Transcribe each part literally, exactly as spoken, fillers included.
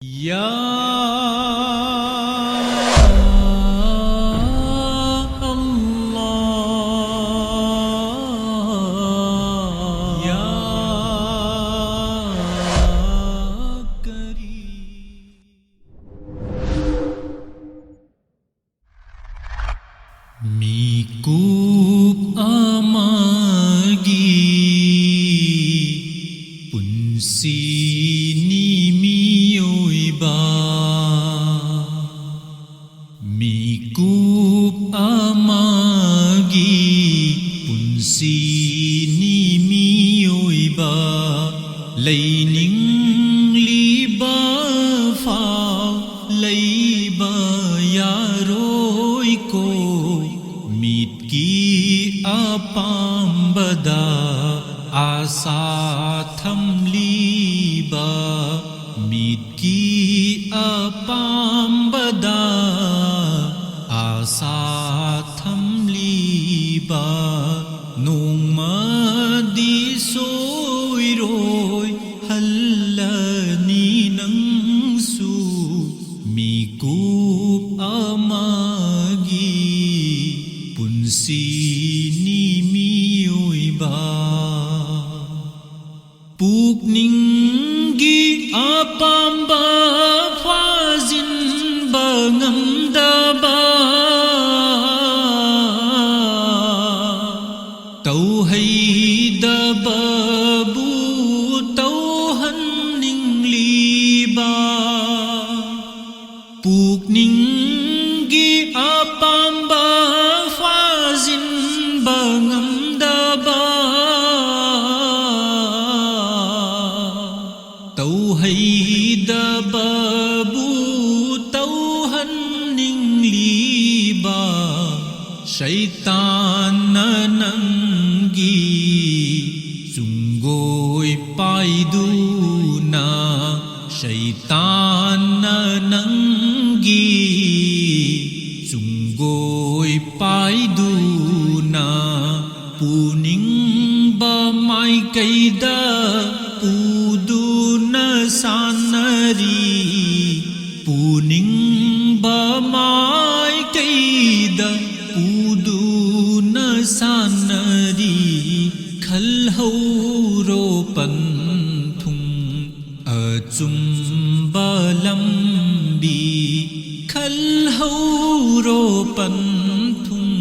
يا الله، يا كريم. ꯃꯤꯀꯨꯞ ꯑꯃꯒꯤ ꯄꯨꯟꯁꯤꯅꯤ ꯃꯤꯑꯣꯏꯕ꯫ ꯃꯤꯀꯨꯞ ꯑꯃꯒꯤ ꯄꯨꯟꯁꯤꯅꯤ ꯃꯤꯑꯣꯏꯕ꯫ ꯂꯩꯅꯤꯡꯂꯤꯕ ꯐꯥꯎ ꯂꯩꯕ ꯌꯥꯔꯣꯏꯀꯣ꯫ ꯃꯤꯠꯀꯤ ꯑꯄꯥꯝꯕꯗ ꯑꯥꯁꯥ ꯊꯝꯂꯤꯕ, ꯃꯤꯠꯀꯤ ꯑꯄꯥꯝꯕꯗ ꯑꯥꯁꯥ ꯊꯝꯂꯤꯕ꯫ ꯅꯣꯡꯃꯗꯤ ꯁꯣꯏꯔꯣꯏ ꯍꯜꯂꯅꯤ ꯅꯪꯁꯨ꯫ ꯃꯤꯀꯨꯞ ꯑꯃꯒꯤ ꯄꯨꯟꯁꯤꯅꯤ ꯃꯤꯑꯣꯏꯕ꯫ ꯄꯨꯛꯅꯤꯡꯒꯤ ꯑꯄꯥꯝꯕ ꯐꯥꯖꯤꯟꯕ ꯉꯝꯗꯕ, ꯇꯧꯍꯩꯗꯕꯕꯨ ꯇꯧꯍꯟꯅꯤꯡꯂꯤꯕ꯫ ꯄꯨꯛꯅꯤꯡꯒꯤ ꯑꯄꯥꯝꯕ ꯐꯥꯖꯤꯟꯕ ꯉꯝꯗꯕ, ꯇꯧꯍꯩꯗꯕꯕꯨ ꯇꯧꯍꯟꯅꯤꯡꯂꯤꯕ꯫ ꯁꯩꯇꯥꯟꯅ ꯅꯪꯒꯤ ꯆꯨꯡꯒꯣꯏ ꯄꯥꯏꯗꯨꯅ, ꯁꯩꯇꯥꯟꯅ ꯅꯪꯒꯤ ꯆꯨꯡꯒꯣꯏ ꯄꯥꯏꯗꯨꯅ, ꯄꯨꯅꯤꯡꯕ ꯃꯥꯏꯀꯩꯗ ꯄꯨꯗꯨꯅ ꯁꯥꯟꯅ ꯄꯨꯅꯤꯡꯕ ꯃꯥꯏꯀꯩꯗ ꯄꯨꯗꯨꯅ ꯁꯥꯟꯅꯔꯤ꯫ ꯈꯜꯍꯧꯔꯣ ꯄꯟꯊꯨꯡ ꯑꯆꯨꯝꯕ ꯂꯝꯕꯤ꯫ ꯈꯜꯍꯧꯔꯣ ꯄꯟꯊꯨꯡ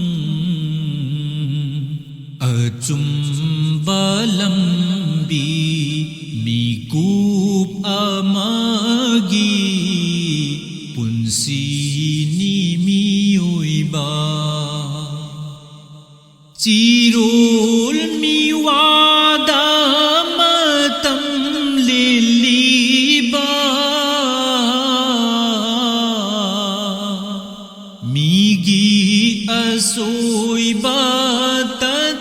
ꯑꯆꯨꯝꯕ ꯂꯝꯕꯤ꯫ ꯃꯤꯀꯨꯞ ꯑꯃꯒꯤ ꯄꯨꯟꯁꯤꯅꯤ ꯃꯤꯑꯣꯏꯕ꯫ ꯆꯤꯔꯣꯜ ꯃꯤꯋꯥꯗ ꯃꯇꯝ ꯂꯦꯜꯂꯤꯕ꯫ ꯃꯤꯒꯤ ꯑꯁꯣꯏꯕ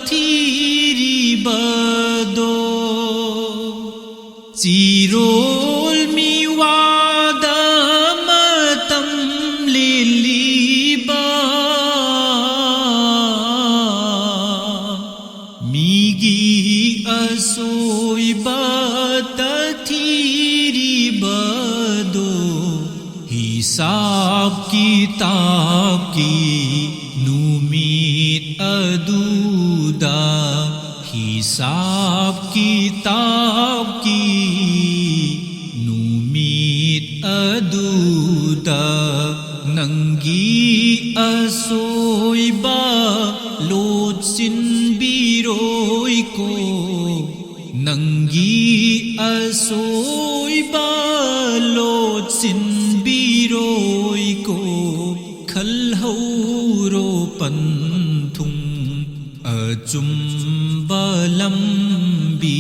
ꯊꯤꯔꯤꯕꯗꯣ꯫ ꯆꯤꯔꯣꯜ ꯃꯤꯋꯥꯗ ꯃꯇꯝ ꯂꯦꯜꯂꯤꯕ꯫ ꯃꯤꯒꯤ ꯑꯁꯣꯏꯕ ꯊꯤꯔꯤꯕꯗꯣ꯫ ꯍꯤꯁꯥꯕ ꯀꯤꯇꯥꯕꯀꯤ ꯅꯨꯃꯤꯠ ꯑꯗꯨꯗ꯫ ꯍꯤꯁꯥꯕ ꯀꯤꯇꯥꯕꯀꯤ ꯅꯨꯃꯤꯠ ꯑꯗꯨꯗ꯫ ꯅꯪꯒꯤ ꯑꯁꯣꯏꯕ ꯂꯣꯠꯁꯤꯟꯕꯤꯔꯣꯏꯀꯣ꯫ ꯅꯪꯒꯤ ꯑꯁꯣꯏꯕ ꯂꯣꯠꯁꯤꯟꯕꯤꯔꯣꯏꯀꯣ꯫ ꯈꯜꯍꯧꯔꯣ ꯄꯟꯊꯨꯡ ꯑꯆꯨꯝꯕ ꯂꯝꯕꯤ꯫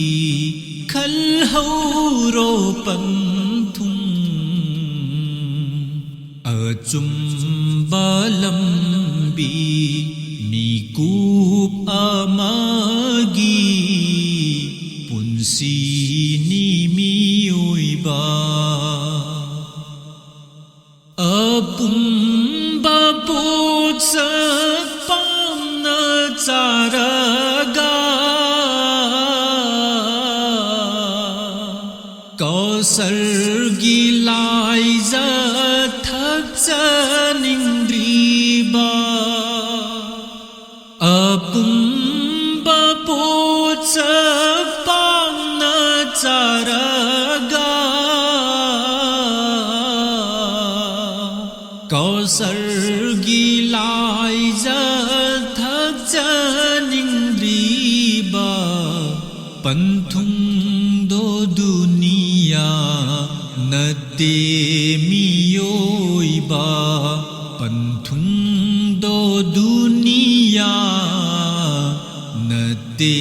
ꯈꯜꯍꯧꯔꯣ ꯄꯟꯊꯨꯡ ꯑꯆꯨꯝꯕ ꯂꯝꯕꯤ꯫ ꯃꯤꯀꯨꯞ ꯑꯃꯒꯤ ꯄꯨꯟꯁꯤꯅꯤ ꯃꯤꯑꯣꯏꯕ꯫ ꯑꯄꯨꯝꯕ ꯄꯣꯠꯁꯛ ꯄꯥꯝꯅ ꯆꯥꯔꯒ ꯀꯧꯁꯜꯒꯤ ꯍꯥꯏꯖ ꯊꯛꯆꯅꯤꯡꯗ꯭ꯔꯤꯕ ꯑꯄꯨꯝꯕ ꯄꯣꯠꯁꯛ ꯄꯥꯝꯅ ꯆꯥꯔꯒ ꯀꯧꯁꯔꯒꯤ ꯂꯥꯏꯖ ꯊꯛꯆꯅꯤꯡꯗ꯭ꯔꯤꯕ ꯄꯟꯊꯨꯡꯗꯣ ꯗꯨꯅꯤꯌꯥ ꯅꯠꯇꯦ ꯃꯤꯑꯣꯏꯕ꯫ ꯄꯟꯊꯨꯡꯗꯣ ꯗꯨꯅꯤꯌꯥ ꯅꯠꯇꯦ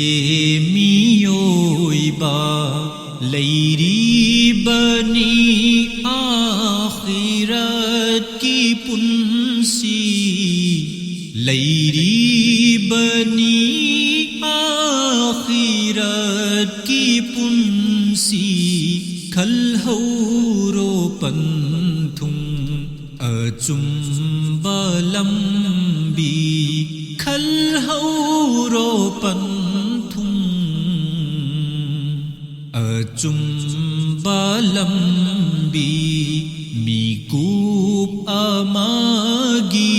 ꯃꯤꯑꯣꯏꯕ꯫ ꯂꯩꯔꯤꯕꯅꯤ ꯑꯥꯈꯤꯔꯠꯀꯤ ꯄꯨꯟꯁꯤ꯫ ꯂꯩꯔꯤꯕꯅꯤ ꯑꯥꯈꯤꯔꯠꯀꯤ ꯄꯨꯟꯁꯤ꯫ ꯈꯜꯍꯧꯔꯣ ꯄꯟꯊꯨꯡ ꯑꯆꯨꯝꯕ ꯂꯝꯕꯤ꯫ ꯈꯜꯍꯧꯔꯣ ꯄꯟꯊꯨꯡ ꯑꯆꯨꯝꯕ ꯂꯝꯕꯤ꯫ ꯃꯤꯀꯨꯞ ꯑꯃꯒꯤ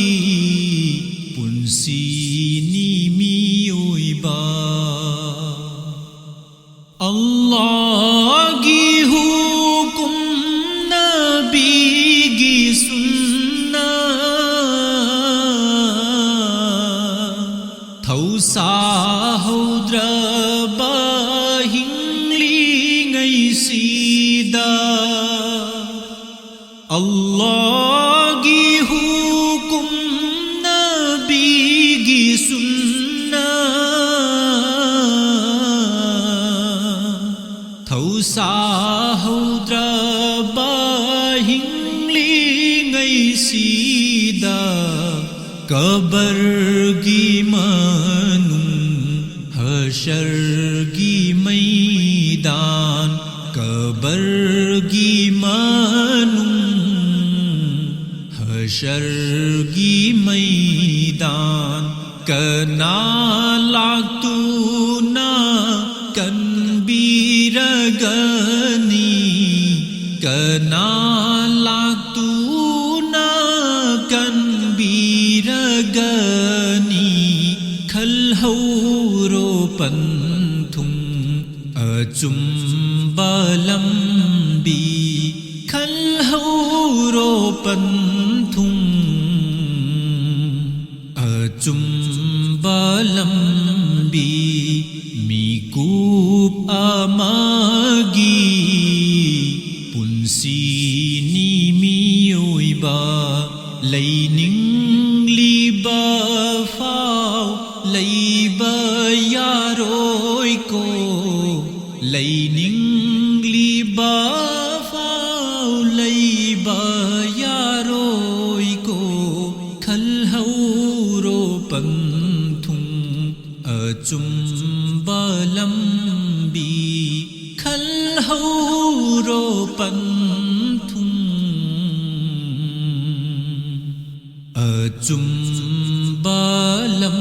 ꯄꯨꯟꯁꯤꯅꯤ ꯃꯤꯑꯣꯏꯕ꯫ ꯑꯜꯂꯥꯍꯒꯤ ꯍꯨꯀꯨꯝ, ꯅꯕꯤꯒꯤ ꯁꯨꯟꯅ, ꯊꯧꯁꯥꯍꯧꯗ꯭ꯔꯕ ꯍꯤꯡꯂꯤꯉꯩꯁꯤꯗ, ꯑꯜꯂꯥꯍꯒꯤ ꯍꯨꯀꯨꯝ, ꯅꯕꯤꯒꯤ ꯁꯨꯟꯅ, ꯊꯧꯁꯥꯍꯧꯗ꯭ꯔꯕ ꯍꯤꯡꯂꯤꯉꯩꯁꯤꯗ, ꯀꯕꯔꯒꯤ ꯃꯅꯨꯡ, ꯍꯁꯔꯒꯤ ꯃꯩꯗꯥꯟ, ꯀꯕꯔꯒꯤ ꯃꯅꯨꯡ, ꯍꯁꯔꯒꯤ ꯃꯩꯗꯥꯟ꯫ ꯀꯅꯥ ꯂꯥꯛꯇꯨꯅ ꯀꯟꯕꯤꯔꯒꯅꯤ? ꯀꯅꯥ ꯅꯥ ꯂꯥꯛꯇꯨꯅ ꯀꯟꯕꯤꯔꯒꯅꯤ꯫ ꯈꯜꯍꯧꯔꯣ ꯄꯟꯊꯨꯡ ꯑꯆꯨꯝꯕ ꯂꯝꯕꯤ꯫ ꯈꯜꯍꯧꯔꯣ ꯄꯟꯊꯨꯡ ꯑꯆꯨꯝꯕ ꯂꯝꯕꯤ꯫ ꯃꯤꯀꯨꯞ ꯑꯃꯒꯤ ꯄꯨꯟꯁꯤꯅꯤ ꯃꯤꯑꯣꯏꯕ꯫ ꯂꯩꯅꯤꯡꯂꯤꯕ ꯐꯥꯎ ꯂꯩꯕ ꯌꯥꯔꯣꯏꯀꯣ꯫ ꯂꯩꯅꯤꯡꯂꯤꯕ ꯐꯥꯎ ꯂꯩꯕ ꯌꯥꯔꯣꯏꯀꯣ꯫ ꯈꯜꯍꯧꯔꯣ ꯄꯟꯊꯨꯡ ꯑꯆꯨꯝꯕ ꯂꯝꯕꯤ꯫ ꯈꯜꯍꯧꯔꯣ ꯄꯟꯊꯨꯡ ꯑꯆꯨꯝꯕ ꯂꯝ